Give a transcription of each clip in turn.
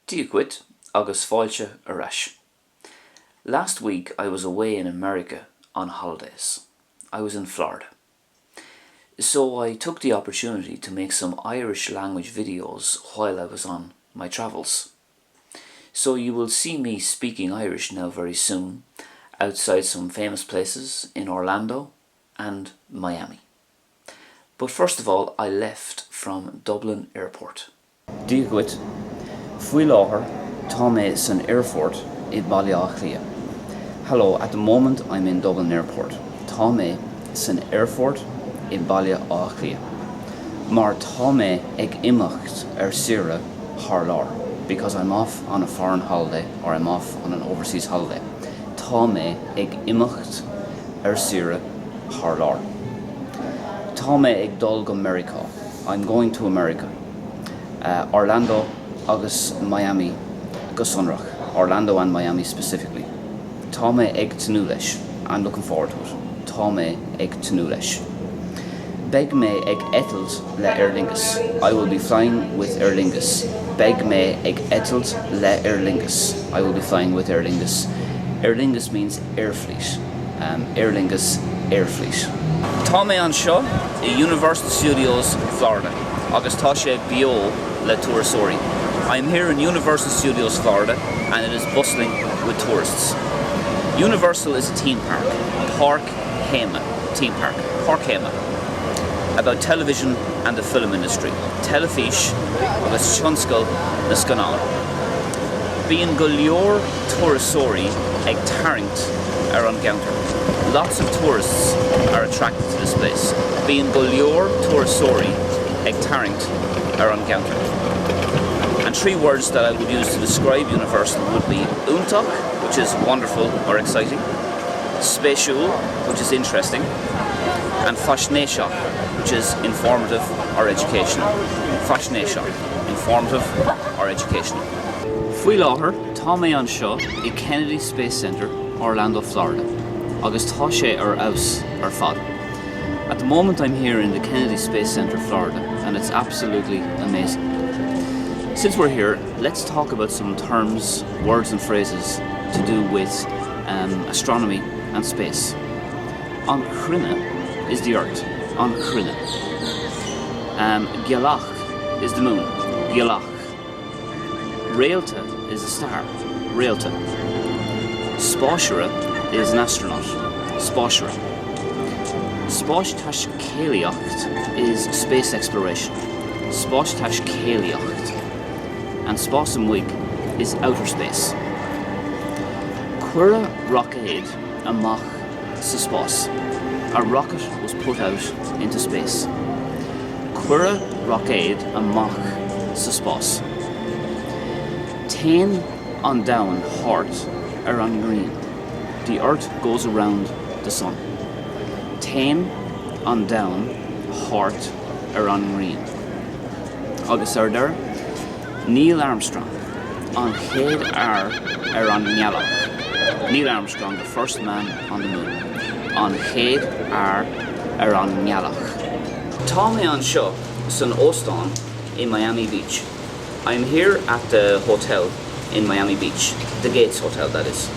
Dia dhuit agus fáilte ar ais. Last week I was away in America on holidays. I was in Florida. So I took the opportunity to make some Irish language videos while I was on my travels. So you will see me speaking Irish now very soon outside some famous places in Orlando and Miami. But first of all I left from Dublin Airport. Dia dhuit. Faoi láthair tá mé san aerfort i Baile Átha Cliath. Hello, at the moment I'm in Dublin Airport. Tá mé san aerfort i Baile Átha Cliath. Mar tá mé ag imeacht ar saoire thar lear. Because I'm off on a foreign holiday or I'm off on an overseas holiday. Tá mé ag imeacht ar saoire thar lear. Tá mé ag dul go Meiriceá. I'm going to America. Orlando agus Miami go sonrach, Orlando and Miami specifically. Tá mé ag tnúth leis, I'm looking forward to it. Tá mé ag tnúth leis. Beidh mé ag eitilt le Aer Lingus, I will be flying with Aer Lingus. Beidh mé ag eitilt le Aer Lingus, I will be flying with Aer Lingus. Aer Lingus means air fleet. Aer Lingus Air Fleet. Tá mé anseo i Universal Studios Florida agus tá sé beo le turasóirí. I am here in Universal Studios Florida and it is bustling with tourists. Universal is a theme park, páirc théama, theme park, páirc théama, about television and the film industry, teilifís agus tionscal na scannán. Bíonn go leor turasóirí ag tarraingt ar an gceantar. Lots of tourists are attracted to this place. Bíonn go leor turasóirí ag tarraingt ar an gceantar. And three words that I would use to describe Universal would be iontach, which is wonderful or exciting, spéisiúil, which is interesting, and faisnéiseach, which is informative or educational. Faisnéiseach, informative or educational. Faoi láthair tá mé anseo i Kennedy Space Center, Orlando, Florida, agus tá sé ar fheabhas ar fad. At the moment I'm here in the Kennedy Space Center, Florida, and it's absolutely amazing. Since we're here, let's talk about some terms, words and phrases to do with um, astronomy and space. An chruinne is the earth. An chruinne. Um, Gealach is the moon. Gealach. Réalta is a star. Réalta. Spásaire is an astronaut. Spásaire. Spástaiscéalaíocht is space exploration. Spástaiscéalaíocht. And spás amuigh is outer space. Cuireadh roicéad amach sa spás. A rocket was put out into space. Cuireadh roicéad amach sa spás. Téann an domhan thart ar an ngrian. The earth goes around the sun. Téann an domhan thart ar an ngrian. Agus ar deireadh, Neil Armstrong, an chéad fhear ar an ngealach. Neil Armstrong, the first man on the moon. An chéad fhear ar an ngealach. Tá mé anseo san óstán i Miami Beach. I am here at the hotel in Miami Beach, the Gates Hotel that is.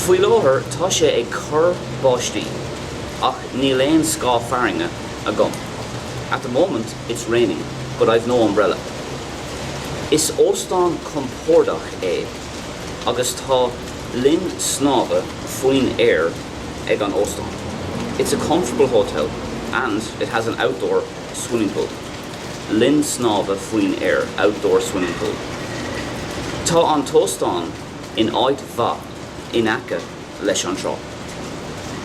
Faoi láthair tá sé ag cur báistí, ach níl aon scáth fearthainne agam. At the moment it's raining, but I've no umbrella. Is óstán compordach é agus tá linn snámha faoin aer ag an óstán. It's a comfortable hotel and it has an outdoor swimming pool. Linn snámha faoin aer, outdoor swimming pool. Tá an t-óstán in áit mhaith in aice leis an trá.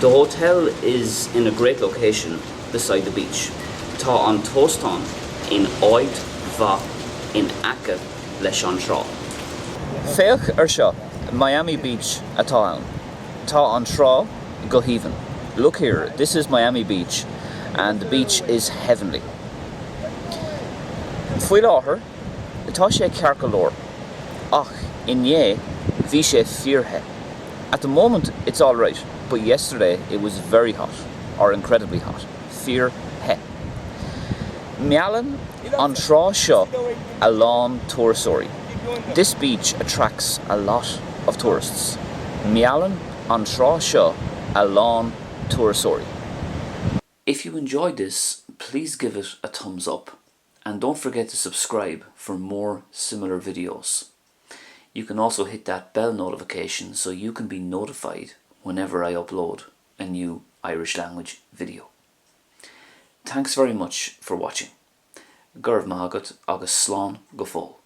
The hotel is in a great location beside the beach. Tá an t-óstán in áit mhaith in aice leis an trá. Féach ar seo, Miami Beach atá ann. Tá an trá go haoibhinn. Look here, this is Miami Beach and the beach is heavenly. Faoi láthair, tá sé ceart go leor, ach inné bhí sé fíorthe. At the moment it's alright, but yesterday it was very hot, or incredibly hot. Fíorthe. Meallann an trá seo a lán turasóirí. This beach attracts a lot of tourists. Meallann an trá seo a lán turasóirí. If you enjoyed this, please give it a thumbs up and don't forget to subscribe for more similar videos. You can also hit that bell notification so you can be notified whenever I upload a new Irish language video. Thanks very much for watching. Go raibh maith agat agus slán go fóill.